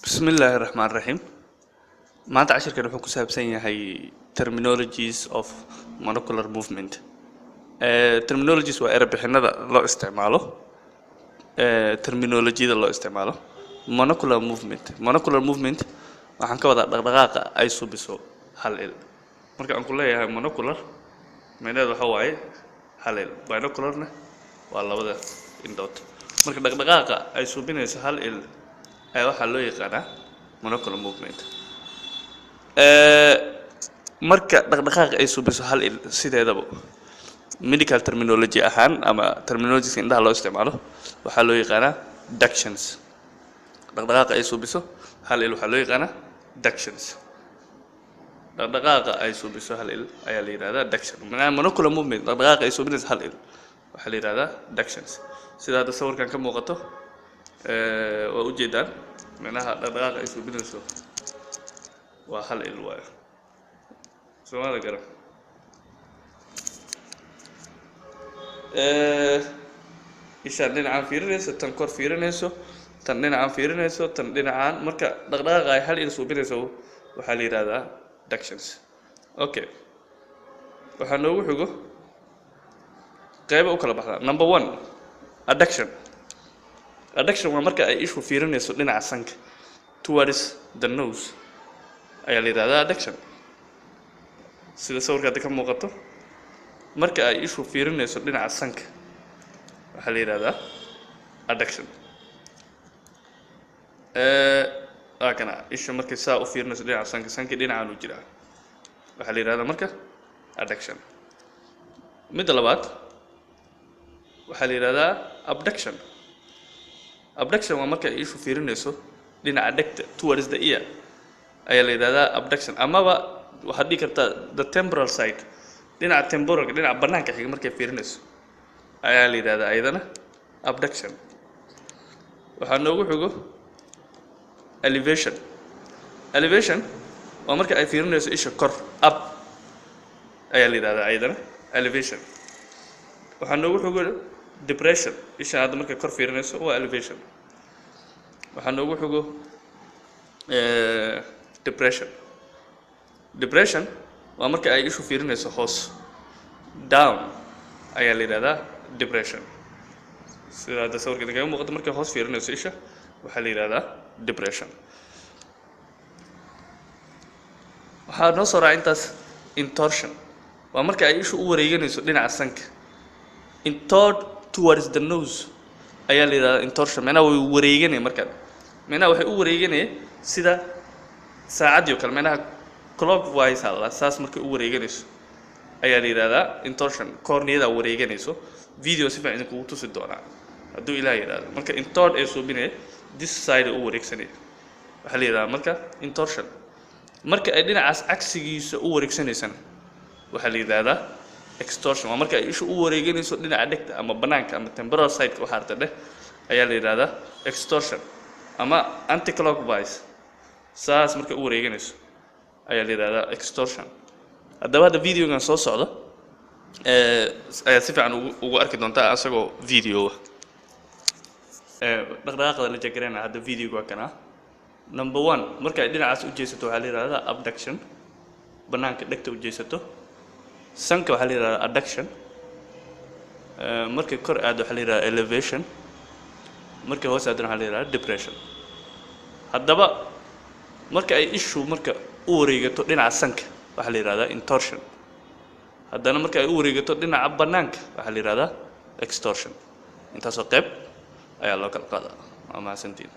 Bismillaahi Raxmaani Raxiim. Maanta cashirkan wuxuu ku saabsan yahay terminologies of monocular movement. Terminologies waa erebixinada loo isticmaalo, terminologiyada loo isticmaalo monocular movement. Monocular movement waxaan ka wadaa dhaqdhaqaaqa ay subiso hal il. Marka aan ku leeyahay monocular, micnaheedu waxa waaye hal il, binocularna waa labada indhood. Marka dhaqdhaqaaqa ay subinayso hal il ayaa waxaa loo yaqaanaa monocular movement. Marka dhaqdhaqaaqa ay subiso hal il, sideedaba medical terminology ahaan ama terminologies indhaha loo isticmaalo, waxaa loo yaqaanaa ductions. Dhaqdhaqaaqa ay subiso hal il waxaa loo yaqaanaa ductions. Dhaqdhaqaaqa ay subiso hal il ayaa la yidhahdaa duction. Macnaha monocular movement, dhaqdhaqaaqa ay subinayso hal il waxaa la yidhahdaa ductions. Sida hadda sawirkan ka muuqato, waa ujeedaan, macnaha dhaqdhaqaaqa ay subinayso waa hal il waayo. Soomaalida garan. Ishaan dhinacaan fiirinayso, tan kor fiirinayso, tan dhinacaan fiirinayso, tan dhinacaan. Marka dhaqdhaqaaqa ay hal il suubinayso waxaa la yidhahdaa ductions. Okay, waxaa noogu xigo qeybo u kala baxdaa. Number one, adduction. Adduction waa marka ay ishu fiirinayso dhinaca sanka, towards the nose ayaa la yidhahdaa adduction. Sida sawirka hadda ka muuqato, marka ay ishu fiirinayso dhinaca sanka waxaa la yidhahdaa adduction. Waa kana isha markay saa u fiirinayso dhinaca sanka, sankii dhinacaan u jiraa, waxaa la yidhahdaa marka adduction. Midda labaad waxaa la yidhahdaa abduction. Abduction waa marka ay ishu fiirinayso dhinaca dhegta, towards the ear ayaa la yidhahdaa abduction. Amaba waxaad dhihi kartaa the temporal side, dhinaca temporalka, dhinaca banaanka xiga markay fiirinayso ayaa la yidhahdaa ayadana abduction. Waxaa noogu xigo elevation. Elevation waa marka ay fiirinayso isha kor, up ayaa la yidhahdaa ayadana elevation. Waxaa noogu xigo depression. Isha hadda markay kor fiirinayso waa elevation. Waxaa noogu xigo depression. Depression waa marka ay ishu fiirinayso hoos, down ayaa la yidhahdaa depression. Sida hadda sawirka idinkaga muuqato, markay hoos fiirinayso isha waxaa la yidhahdaa depression. Waxaa noo soo raaca intaas intorsion. Waa marka ay ishu u wareeganayso dhinaca sanka, intort towards the nose ayaa la yidhahdaa intorsion. Macnaha way wareeganaya markaan, macnaha waxay u wareeganaya sida saacaddii oo kale, macnaha clockwise aa la saas markay u wareeganayso ayaa la yidhahdaa intorsion. Corneada wareeganayso, video si fiican idinkugu tusi doonaa hadduu Ilaah yidhahdo. Marka intort ee suubinaya, this side u wareegsanaya waxaa la yidhahdaa marka intorsion. Marka ay dhinacaas cagsigiisa u wareegsanaysana waxaa la yidhahdaa extorsion. Waa marka ay ishu u wareeganayso dhinaca dhegta ama banaanka ama temporal side waxaa arta dheh ayaa la yidhahdaa extorsion, ama anticlockwise saas markay u wareeganayso ayaa la yidhahdaa extorsion. Haddaba hadda videogan soo socda ayaa si fiican ugu arki doontaa asagoo videoa dhaqdhaqaaqda la jegareyna. Hadda videoga waa kanaa. Number one, marka ay dhinacaas u jeesato waxaa la yidhahdaa abduction. Banaanka dhegta u jeesato, sanka, waxaa la yidhahdaa adduction. Markay kor aado waxaa la yidhahdaa elevation, markay hoos aadona waxaa la yidhahdaa depression. Haddaba marka ay ishu marka u wareegato dhinaca sanka waxaa la yidhahdaa intorsion. Haddana marka ay u wareegato dhinaca banaanka waxaa la yidhahdaa extorsion. Intaasoo qeyb ayaa loo kala qaadaa. Waa mahadsantiin.